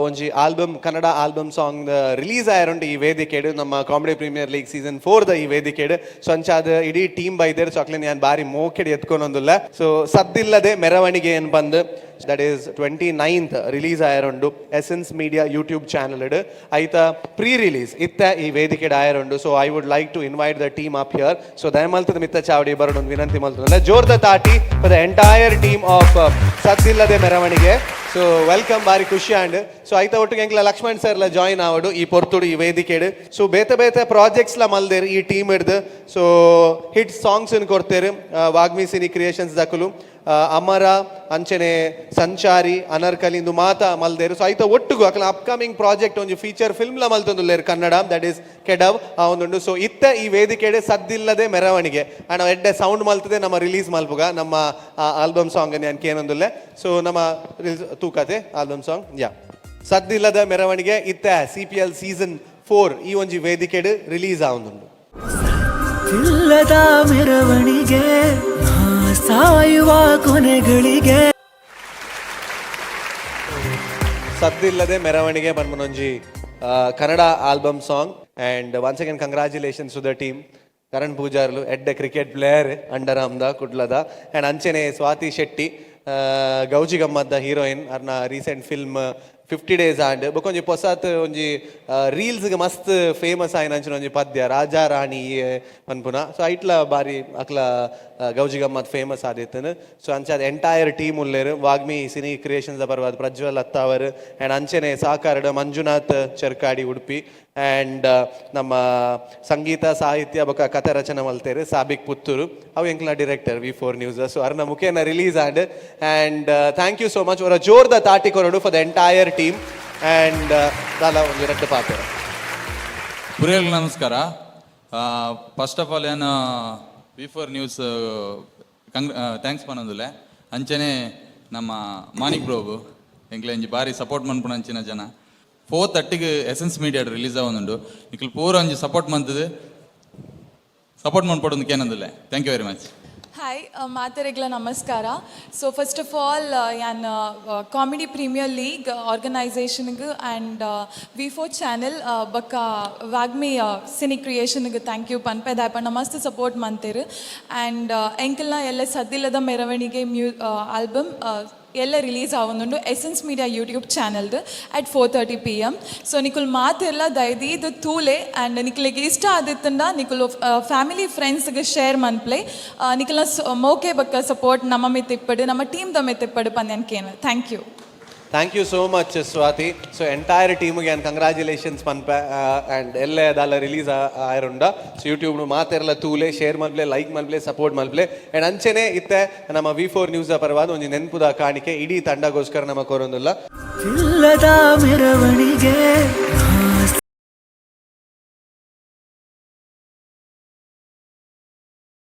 ಒಂಜಿ album, Kannada album song release ಆಯರುಂಡು ಈ ವೇದಿಕೆಡ್, ನಮ್ಮ ಕಾಮಿಡಿ ಪ್ರೀಮಿಯರ್ ಲೀಗ್ ಸೀಸನ್ 4 ದ ಈ ವೇದಿಕೆಡ್. ಸೊ ಅಂಚಾದ್ ಇಡೀ ಟೀಮ್ ಬೈದೆರ್. ಸೊ ಅಕ್ಲೆನ್ ಯಾನ್ ಬಾರಿ ಮೋಕೆಡ್ ಎತ್ಕೊಂಡೊಂದುಲ್ಲ. ಸೊ ಸದ್ದಿಲ್ಲದೆ ಮೆರವಣಿಗೆ ಏನ್ bandh, that is 29th release ಆಯರುಂಡು essence media YouTube channel. ಐತ ಪ್ರೀ ರಿಲೀಸ್ ಇತ್ತ ಈ ವೇದಿಕೆಡ್ ಆಯರುಂಡು. So I would like to invite the team up here. So ದಯಮಲ್ತದ ಮಿತ್ತ ಚಾವಡಿ ಬರಡು ವಿನಂತಿ ಮಲ್ತದ. ಜೋರ್ದ ತಾಟಿ for the entire team of ಸದ್ದಿಲ್ಲದೆ ಮೆರವಣಿಗೆ. ಸೊ welcome, ಬಾರಿ ಖುಷಿ ಆಂಡ್. ಸೊ ಐತ ಒಟ್ಟಿಗೆ ಎಂಕ್ಲ ಲಕ್ಷ್ಮಣ್ ಸರ್ ಲ ಜಾಯಿನ್ ಆವಡು ಈ ಪೊರ್ತುಡು ಈ ವೇದಿಕೆಡ್. ಸೊ ಬೇತೆ ಬೇತೆ ಪ್ರಾಜೆಕ್ಟ್ಸ್ ಲ ಮಲ್ದೇರ್ ಈ ಟೀಮ್ ಹಿಡ್ದು. ಸೊ ಹಿಟ್ ಸಾಂಗ್ಸ್ ಕೊಡ್ತೇರು ವಾಗ್ಮಿ ಸಿನಿ ಕ್ರಿಯೇಷನ್ಸ್ ದಕುಲು. ಅಮರ, ಅಂಚನೆ ಸಂಚಾರಿ, ಅನರ್ಕಲಿ ಇಂದು ಮಾತ ಮಲ್ದೇರು. ಸೊ ಐತ ಒಟ್ಟುಗು ಅಕಲ ಅಪ್ಕಮಿಂಗ್ ಪ್ರಾಜೆಕ್ಟ್ ಒಂಜಿ ಫೀಚರ್ ಫಿಲ್ಮ್ ಲ ಮಲ್ತೊಂದುಲ್ಲೇರು ಕನ್ನಡ, that is ಕೆಡವ್ ಆ ಒಂದುಂಡು. ಸೊ ಇತ್ತ ಈ ವೇದಿಕೆಡೆ ಸದ್ದಿಲ್ಲದೆ ಮೆರವಣಿಗೆ ಅಂಡ್ ಎಡ್ಡೆ ಸೌಂಡ್ ಮಲ್ತದೆ ನಮ್ಮ ರಿಲೀಸ್ ಮಲ್ಪುಗ ನಮ್ಮ ಆಲ್ಬಮ್ ಸಾಂಗ್ ಅನ್ ಕೇನೊಂದುಲ್ಲೆ. ಸೊ ನಮ್ಮ ರಿಲೀಸ್ ತೂಕತೆ ಆಲ್ಬಮ್ ಸಾಂಗ್. ಯಾ, ಸದ್ದಿಲ್ಲದ ಮೆರವಣಿಗೆ ಇತ್ತ ಸಿಪಿಎಲ್ ಸೀಸನ್ 4 ಈ ಒಂಜಿ ವೇದಿಕೆಡ್ ರಿಲೀಸ್ ಆವೊಂದುಂಡು. ಇಲ್ಲದ ಮೆರವಣಿಗೆ ನಾ ಸಾಯುವ ಕೊನೆಗಳಿಗೆ. ಸದ್ದಿಲ್ಲದೆ ಮೆರವಣಿಗೆ ಪನ್ಪುನೊಂಜಿ Kannada album song. And once again, congratulations to the team. Karan ಪೂಜಾರ್ಲು ಎಡ್ಡೆ ಕ್ರಿಕೆಟ್ ಪ್ಲೇಯರ್ ಅಂಡರ್ ಆರ್ಮ್ದ ಕುಡ್ಲದ. ಆ್ಯಂಡ್ ಅಂಚನೆ ಸ್ವಾತಿ ಶೆಟ್ಟಿ, ಗೌಜಿ ಗಮ್ಮದ್ದ ಹೀರೋಯಿನ್. ಅರ್ನ ರೀಸೆಂಟ್ ಫಿಲ್ಮ್ 50 ಡೇಸ್ ಆಂಡ್. ಬೊಕೊಂಜಿ ಪೊಸಾತ್ ಒಂಜಿ ರೀಲ್ಸ್ಗೆ ಮಸ್ತ್ ಫೇಮಸ್ ಆಯಿನ ಅಂಚಿನ ಒಂಜಿ ಪದ್ಯ ರಾಜಾ ರಾಣಿ ಪನ್ಪುನ. ಸೊ ಐಟ್ಲ ಬಾರಿ ಅಕ್ಲ ಗೌಜಿ ಗಮ್ಮತ್ ಫೇಮಸ್ ಆದಿತ್ತನು. ಸೊ ಅಂಚಾದ ಎಂಟೈರ್ ಟೀಮ್ ಉಲ್ಲೇರು. ವಾಗ್ಮಿ ಸಿನಿ ಕ್ರಿಯೇಷನ್ಸ್ ಪರವಾದ ಪ್ರಜ್ವಲ್ ಅತ್ತಾವರ್ ಆ್ಯಂಡ್ ಅಂಚನೆ ಸಾಕಾರಡ್ ಮಂಜುನಾಥ್ ಚೆರ್ಕಾಡಿ ಉಡುಪಿ ಆ್ಯಂಡ್ ನಮ್ಮ ಸಂಗೀತ, ಸಾಹಿತ್ಯ ಬೊಕ ಕಥೆ ರಚನೆ ಮಲ್ತೇರು ಸಾಬಿಕ್ ಪುತ್ತೂರು. ಅವು ಎಂಕ್ಲ ಡೈರೆಕ್ಟರ್ ವಿ4 ನ್ಯೂಸ್. ಸೊ ಅರ್ನ ಮುಖೇನ release and. And thank you so much. ಅವರ ಜೋರ್ದ ತಾಟಿ ಕೊರಡು for the entire team. And ದಾಲ ಒಂದು ರಡ್ಡು ಪಾತೆರ. ಪುರಿಯಲ್ಗ್ ನಮಸ್ಕಾರ. ಫಸ್ಟ್ ಆಫ್ ಆಲ್ ಏನು ವಿ4 ನ್ಯೂಸ್ ಕಂಗ್ thanks ಪನೊಂದುಲ್ಲೆ. ಅಂಚನೆ ನಮ್ಮ ಮಾಣಿಕ್ ಬ್ರೋಗು, ಎಂಕ್ಲೆ ಒಂಜಿ ಬಾರಿ ಸಪೋರ್ಟ್ ಮನ್ಪುನ ಅಂಚಿನ ಜನ. 4:30ಗೆ ಎಸೆನ್ಸ್ ಮೀಡಿಯಾ ರಿಲೀಸ್ ಆವೊಂದುಂಡು. ನಿಕ್ಲು ಪೂರ ಒಂಜಿ ಸಪೋರ್ಟ್ ಮಂತದು ಸಪೋರ್ಟ್ ಮನ್ಪೊಡೊಂದು ಕೇನೊಂದುಲ್ಲೆ. Thank you very much. Hi, ಮಾತೆರೆಗ್ಲ ನಮಸ್ಕಾರ. ಸೊ ಫಸ್ಟ್ ಆಫ್ ಆಲ್ ಯಾನ್ ಕಾಮಿಡಿ ಪ್ರೀಮಿಯರ್ ಲೀಗ್ ಆರ್ಗನೈಸೇಷನ್ಗೆ ಆ್ಯಂಡ್ ವಿ4 ಚಾನೆಲ್ ಬೊಕ್ಕ ವಾಗ್ಮಿ ಸಿನಿ ಕ್ರಿಯೇಷನ್ಗೆ thank you ಪನ್ಪೆ. ದಾಯಪಂಡ ಮಸ್ತ್ ಸಪೋರ್ಟ್ ಮಂತೇರು. ಆ್ಯಂಡ್ ಎಂಕಲ್ನ ಎಲ್ಲ ಸದ್ದಿಲ್ಲದ ಮೆರವಣಿಗೆ ಆಲ್ಬಮ್ ಎಲ್ಲ ರಿಲೀಸ್ ಆವೊಂದುಂಡು ಎಸೆನ್ಸ್ ಮೀಡಿಯಾ ಯೂಟ್ಯೂಬ್ ಚಾನಲ್ದು ಅಟ್ 4:30 PM. So ನಿಕುಲ್ ಮಾತೆರ್ಲ ದಯದೀದ್ ತೂಲೆ. ಆ್ಯಂಡ್ ನಿಕ್ಲೆಗ್ ಇಷ್ಟ ಆದಿತ್ತಂಡ ನಿಕುಲು ಫ್ಯಾಮಿಲಿ ಫ್ರೆಂಡ್ಸ್ಗೆ ಶೇರ್ ಮನ್ಪ್ಲೆ. ನಿಕಲ್ನ ಮೋಕೆ ಬಕ್ಕ ಸಪೋರ್ಟ್ ನಮ್ಮ ಮಿತ್ತ ಇಪ್ಪಡು, ನಮ್ಮ ಟೀಮ್ the ಮಿತ್ತ ಇಪ್ಪಡು ಪಂದ್ಯನ್ ಕೇನು. Thank you. Thank you so much, Swathi. So entire ಟೀಮ್ಗೆ ನಾನು ಕಂಗ್ರ್ಯಾಚುಲೇಷನ್ಸ್ ಪನ್ಪೆ. ಆ್ಯಂಡ್ ಎಲ್ಲೇ ದಾಲ ರಿಲೀಸ್ ಆಯರುಂಡ. ಸೊ ಯೂಟ್ಯೂಬ್ ಮಾತೆರ್ಲ ತೂಲೆ, ಶೇರ್ ಮಲ್ಪ್ಲೆ, ಲೈಕ್ ಮಲ್ಪ್ಲೆ, ಸಪೋರ್ಟ್ ಮಲ್ಪ್ಲೆ. ಆ್ಯಂಡ್ ಅಂಚೆನೆ ಇತ್ತೆ ನಮ್ಮ ವಿ4 ನ್ಯೂಸ್ ಪರವಾದ ಒಂಜಿ ನೆನ್ಪುದ ಕಾಣಿಕೆ ಇಡೀ ತಂಡಗೋಸ್ಕರ ನಮ್ಮ ಕೊರೊಂದುಲ್ಲ. ಇಲ್ಲದ ಮೆರವಣಿಗೆ.